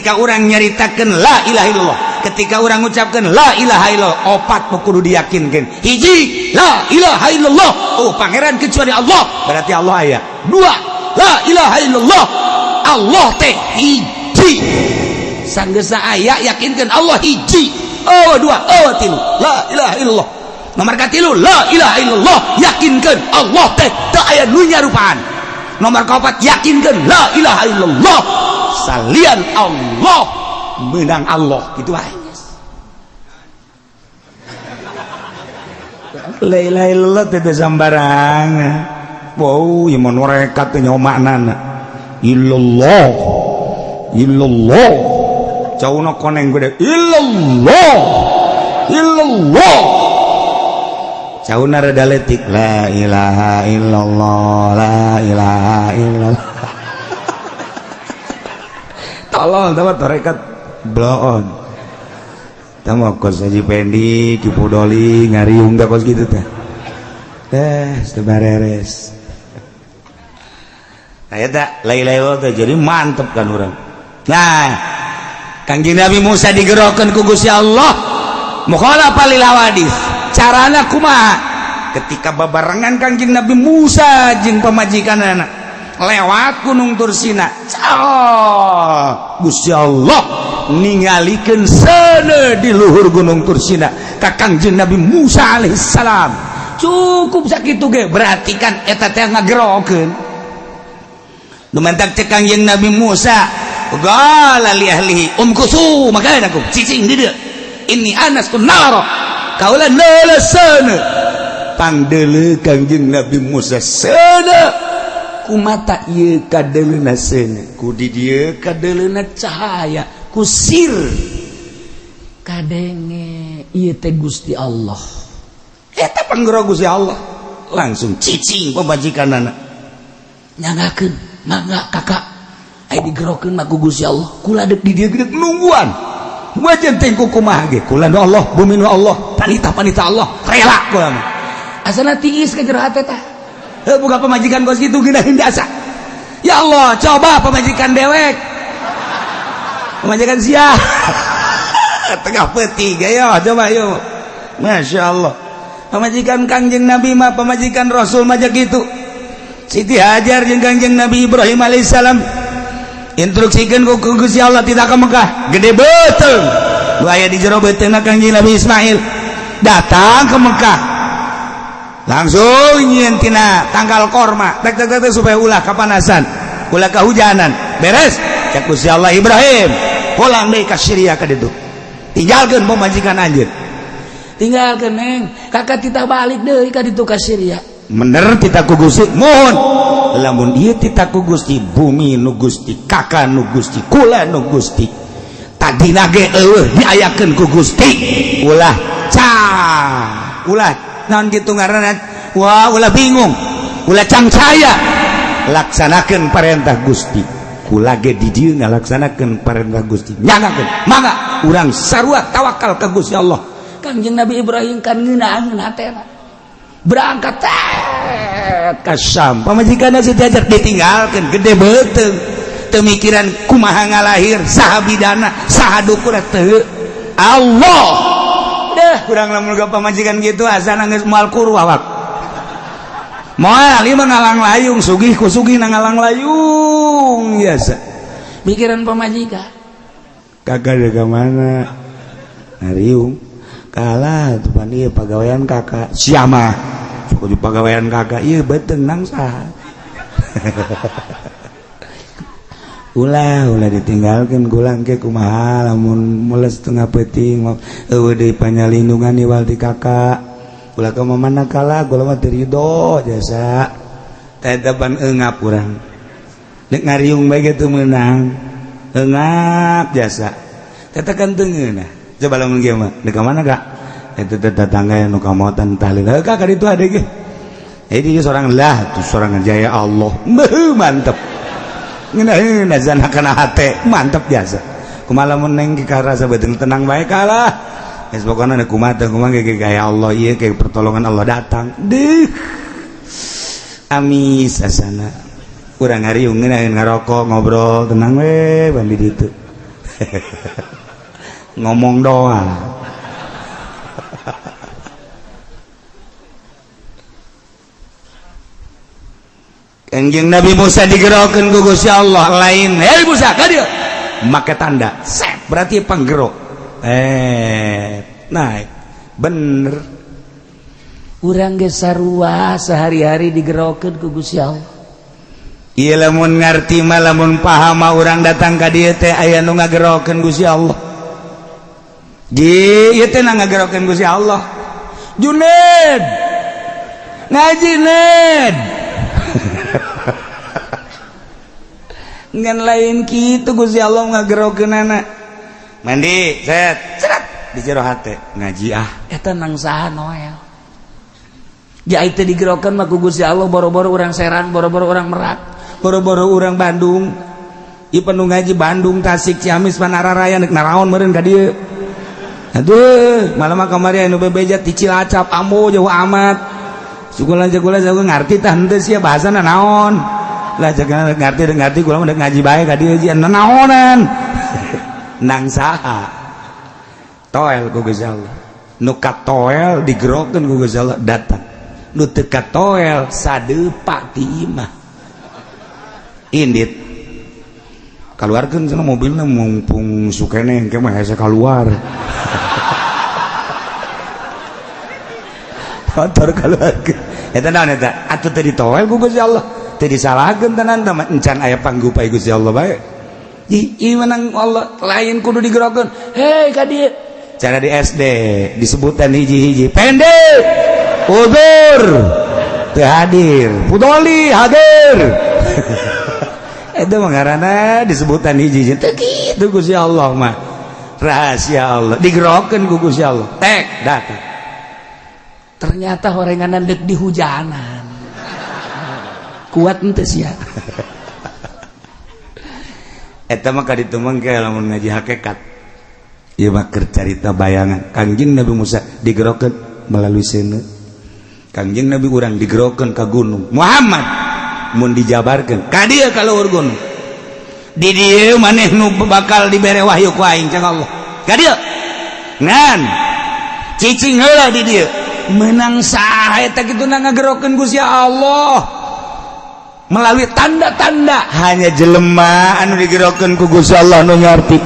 Ketika orang nyaritakeun la ilaha illallah, ketika orang ngucapkeun la ilaha illallah, opat nu kudu diyakinkeun. Hiji, la ilaha illallah, oh pangeran kecuali Allah, berarti Allah aya. Dua, la ilaha illallah, Allah teh hiji. Sanggeusna aya, yakinkeun Allah hiji. Oh dua, oh tilu, la ilaha illallah. Nomor katilu, la ilaha illallah, yakinkeun Allah teh teu aya nu nyarupaan. Nomor kaopat, yakinkeun la ilaha illallah, salian Allah menang Allah, gitu aja. La ilaha illallah teh teu sambarangan. Wow, ieu mah nerekat teh nyaho maknana. Illallah, illallah, cauna koneng gede, illallah, illallah, cauna rada letik, la ilaha illallah, la ilaha illallah. Tolol tahu tarekat bloon. Tahu kos Haji Pendi, Ki Pudoli ngariung teh kos gitu teh. Eh, teu bareres. Nah, eta la ilaha illallah teh jadi mantep kan urang. Nah, Kangjeng Nabi Musa digerokeun ku Gusti Allah mukhalafah lil hawadis. Carana kumaha? Ketika babarengan Kangjeng Nabi Musa jeung pamajikanana lewat Gunung Tursina, oh, Gusti Allah ningalikeun seuneu di luhur Gunung Tursina ka Kangjeng Nabi Musa alaihissalam. Cukup sakitu ge berarti kan eta teh ngagerokeun. Dumantak cek Kangjeng Nabi Musa, qala li ahlihi umkusu makanakum, cicing di dieu, inni anastu nara, kaula neuleuh seuneu. Pangdeuleu Kangjeng Nabi Musa seuneu, kumata ieu kadeuleuna seuneu, ku di dieu kadeuleuna cahaya kusir kadenge ieu teh Gusti Allah. Eta panggero Gusti Allah, langsung cicing pamajikanana, nyangakeun, mangga kakak, aya digerokeun mah ku Gusti Allah, kula deuk di dieu deuk nungguan. Wajan tengku kumaha ge, kula nu Allah, bumi nu Allah, panita-panita Allah, rela kula mah. Asana tiis ka jero hate tah. Heuh, buka pamajikan kos kitu geunaheun asa. Ya Allah, coba pamajikan dewek. Pamajikan sia. Tengah peuting ayo coba yuk. Masya Allah. Pamajikan Kangjeng Nabi mah, pamajikan Rasul mah gitu. Siti Hajar jeung Kangjeng Nabi Ibrahim alaihissalam instruksikeun ku Gusti Allah tidak ke Mekah, gede beuteung. Nu aya di jero beuteungna Kangjeng Nabi Ismail datang ke Mekah, langsung nyieun tina tangkal korma tek tek tek supaya ulah kapanasan, ulah kehujanan. Beres, cek Gusti Allah, Ibrahim pulang deui ka Syria ka ditu, tinggalkeun pamajikan anjeun, tinggalkeun neng kakak, kita balik deui ka ditu ka Syria. Bener titah ku Gusti, mohon lamun ieu titah ku Gusti, bumi nu Gusti, kakak nu Gusti, kula nu Gusti, tadina ge eueuh diayakeun ku Gusti, ulah ca ulah naon kitu ngaranna, wah, ulah bingung, ulah cangcaya, laksanakeun perintah Gusti. Kula ge di dieu ngalaksanakeun perintah Gusti, nyangakeun mangga urang sarua tawakal ka Gusti Allah. Kangjeng Nabi Ibrahim kan ngeunaheun hatena, berangkat ka Syam, pamajikanna Siti Hajar ditinggalkeun, gede beuteung, teu mikiran kumaha ngalahir, saha bidana, saha dukuna, teu Allah deh. Kurang lamun pamajikan gitu asana geus moal kuru awak, moal ieu mah ngalang layung, sugih ku sugih na ngalang layung biasa mikiran pamajikan. Kakak dari mana ngariung kalah tuh pan ieu pagawean kakak siapa sok di pagawean kakak ieu beuteung nang saha. Ulah, ulah ditinggalkan gulang ke, kumaha lamun mules tengah peuting, eueuh deui panyalindungan iwal ti kakak, ulah ka mana kalah, kula mah teu ridho jasa teh pan eungap urang nek ngariung bae kitu meunang eungap jasa teh kan teu ngeunah. Coba lamun kieu mah, deuk ka mana kak? Itu teh tetangga nu kamotan tahlil. Heuh kak, ka ditu ade ge. Jadi seorang lah tuh seorang jaya Allah. Beuh, mantep. Ngeunaheun azan kana hate, mantep biasa. Kumaha lamun neng rasa beuteung tenang bae kalah. Geus pokona kumaha teh kumaha ge gaya Allah ieu ke pertolongan Allah datang. Deuh. Amis asana. Urang ngariung ngeunaheun ngarokok ngobrol tenang we bandi ditu. Ngomong doang. Kanjeng Nabi Musa digerokeun ku Gusti Allah lain. Hei Musa, ka dieu. Make tanda, sep berarti panggerok. Naik. Bener. Urang ge sarua sehari-hari digerokeun ku Gusti Allah. Ieu lamun ngarti mah lamun paham mah urang datang ka dieu teh aya nu ngagerokeun Gusti Allah. Ji, ieu teh ngagerokeun Gusti Allah. Juned. Ngaji Ned. Ngan lain kitu Gusti Allah ngagerokeunana. Mandi, set, cerat di jero hate ngaji ah. Eta nang saha Noel. Ja teh digerokeun mah ku Gusti Allah boro-boro urang Serang, boro-boro urang Merak, boro-boro urang Bandung. Ieu penuh ngaji Bandung, Tasik, Ciamis, Panararaya nek naraon meureun ka dieu. Aduh, malam mah kamari anu bebeja ti Cilacap, ambo jauh amat. Sukulan jagola jago ngarti tah henteu sia bahasana naon. Lah jaga ngarti ngarti kula mah ngaji bae ka dieu jian naonan. Nang saha? Toel ku Gusti Allah. Nu katoel digerokeun ku Gusti Allah datang. Nu teu katoel sadepa ti imah. Indit. Kaluarkeun cenah mobilna mumpung sukene engke mah hese kaluar. Motor kaluarkeun. Eta naon eta? Atuh teu ditoel ku Gusti Allah. Teu disalahkeun tenan teh encan aya panggupai Gusti Allah bae. Ieu menang Allah lain kudu digerokeun. Hei ka dieu. Cara di SD disebutan hiji-hiji. Pendek. Udur. Teu hadir. Pudoli hadir. Eta mah ngaranna disebutan hiji-hiji. Teu kitu Gusti Allah mah. Rahasia Allah digerokeun ku Gusti Allah. Tek datang. Ternyata horenganan dek di hujanan. Kuat henteu sia. Eta mah kaditu mah ge lamun ngaji hakikat. Ieu mah keur carita bayangan. Kangjeng Nabi Musa digerokeun melalui seuneu. Kangjeng Nabi urang digerokeun ka gunung. Muhammad mun dijabarkeun ka dieu ka luhur gunung. Di dieu maneh nu bakal dibere wahyu ku aing cang Allah. Ka dieu. Ngan cicing heula di dieu. Menang saha eta kitu na ngagerokeun Gusti Allah melalui tanda-tanda. Hanya jelema anu digerokeun ku Gusti Allah nu ngarti.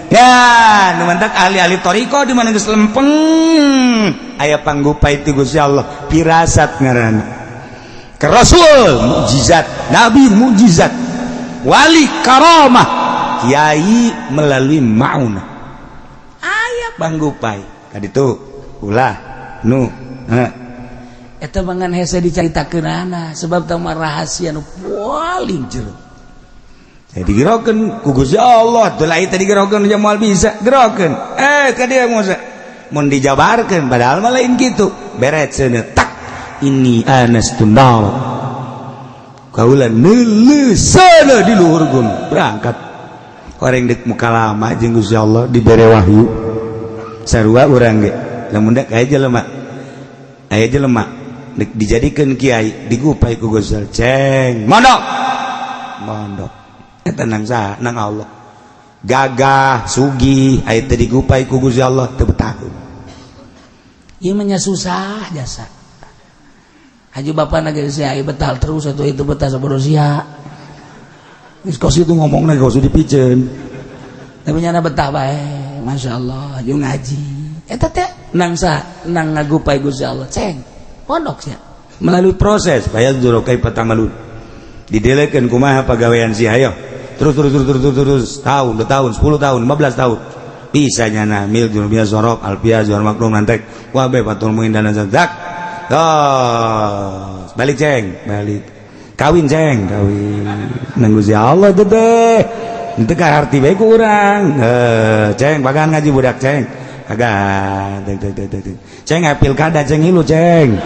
Ya, nu mantak ahli-ahli thariqah di mana geus lempeng aya panggupai ti Gusti Allah, pirasat ngaranna. Ke Rasul mukjizat, nabi mukjizat, wali karamah, kiai melalui maunah. Aya panggupai kaditu ulah nu eta mangan hese dicaritakeunana sebab tah mah rahasia nu paling jero. Jadi digerokeun ku Gusti Allah, teu lain teh digerokeun jeung moal bisa gerokeun. Ka dieu Musa. Mun dijabarkeun padahal mah lain kitu. Beret seuneu tak ini anas tundal. Kaula neuleuh seuneu di luhur gunung berangkat. Orang dek muka lama jeung Gusti Allah dibere wahyu. Sarua urang ge. Lamun dek aya jelema. Aya jelema dek dijadikeun kiai digupai ku Gusti Allah. Ceng, mondok. Mondok. Eta nang saha? Nang Allah. Gagah, sugih, aya teu digupai ku Gusti Allah teu betahun. Ieu mah nya susah jasa. Haji bapana ge sia betah terus atuh itu betah sabodo sia. Geus kos itu ngomongna kos dipiceun. Tapi nyana betah bae, masyaallah, jeung ngaji. Eta teh nang saha? Nang ngagupai Gusti Allah. Ceng, pondok sia. Melalui proses bayar jero kai patamalun. Didelekeun kumaha pagawean sia hayo. Terus terus terus terus terus tahun, 2 tahun, 10 tahun, 15 tahun. Bisa nyana mil jurubia sorok alpia juar maklum nantek wabe patul muin dan zak. Terus balik ceng, balik. Kawin ceng, kawin. Nang Gusti Allah teh teh. Henteu kaharti bae ku urang. Ceng pagan ngaji budak ceng. Pagan. Ceng pilkada ceng ilu ceng.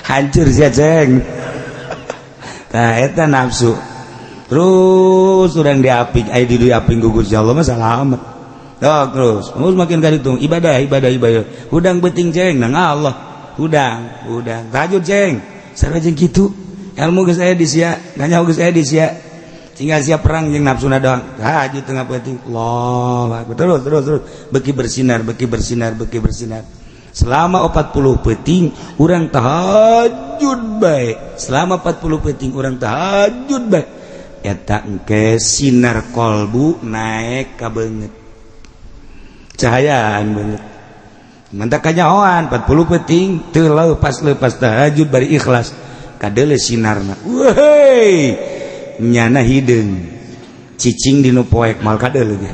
Hancur sia ceng. Tah eta nafsu. Terus urang diaping, aya di diaping ku Gusti Allah mah salamet. Tuh, terus, terus makin kaditu ibadah, ibadah, ibadah. Hudang beuting ceng nang Allah. Hudang, hudang. Tahajud ceng. Sarua jeung kitu. Ilmu geus aya di sia, nanya geus aya di sia. Tinggal siap perang jeung nafsuna doang. Tahajud tengah peuting. Allah akbar. Terus terus terus beki bersinar, beki bersinar, beki bersinar. Selama 40 peuting urang tahajud bae. Selama 40 peuting urang tahajud bae. Eta engke sinar kolbu naik ka beungeut. Cahayaan beungeut. Mantak kanyahoan 40 peuting teu lepas-lepas tahajud bari ikhlas. Kadeule sinarna. Weuh. Nyana hideung. Cicing di nu poek mal kadeule ge.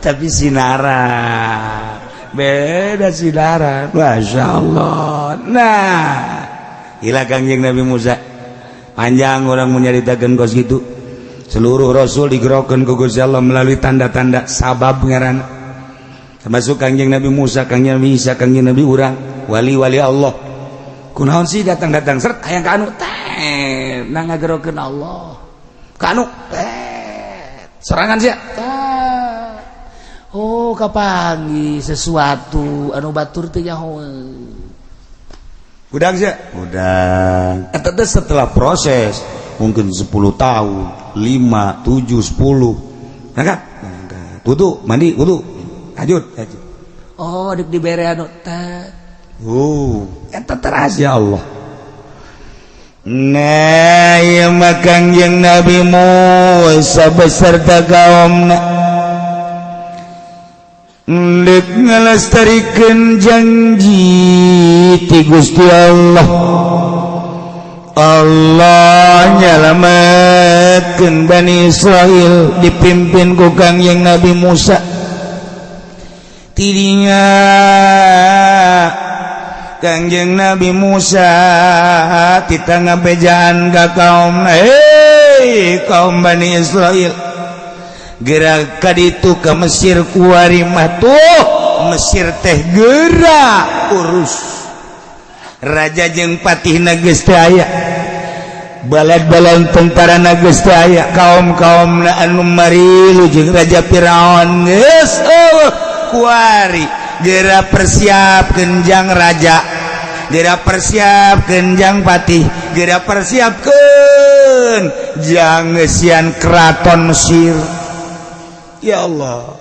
Tapi sinaran beda sinaran, Masya Allah. Nah, gila Kangjeng Nabi Musa. Panjang orang menyaritakan kos gitu. Seluruh rasul digerokan ku Gusti Allah melalui tanda-tanda sabab ngaran, termasuk Kangjeng Nabi Musa, Kangjeng Nabi Isa, Kangjeng Nabi urang, wali-wali Allah. Kunaon sih datang-datang seret hayang ka anu teh, nah ngagerokeun Allah ka anu teh sorangan sia. Oh, kapanggih sesuatu anu batur teu nyaho. Udang sih, udang. Eta teh setelah proses mungkin 10 tahun, 5, 7, 10. Angkat. Angkat. Wudu, mandi, wudu. Tahajud, tahajud. Oh, dek dibere anu teh. Oh, eta teh rahasia Allah. Nah, ieu mah Kangjeng Nabi Musa beserta kaumna ndek ngalestarikeun janji ti Gusti Allah. Allah nyalametkeun Bani Israil dipimpin ku Kangjeng Nabi Musa. Tidinya Kangjeng Nabi Musa kita ngabejaan ka kaum, "Hei kaum Bani Israil, gerak ka ditu ka Mesir kuari mah tuh Mesir teh gerak urus raja jeung patihna geus teu aya, balad-balad tentara geus teu aya, kaum-kaumna anu marilu jeung Raja Firaun geus eueuh. Kuari geura persiapkeun jang raja, geura persiapkeun jang patih, geura persiapkeun jang ngeusian keraton Mesir." Ya Allah.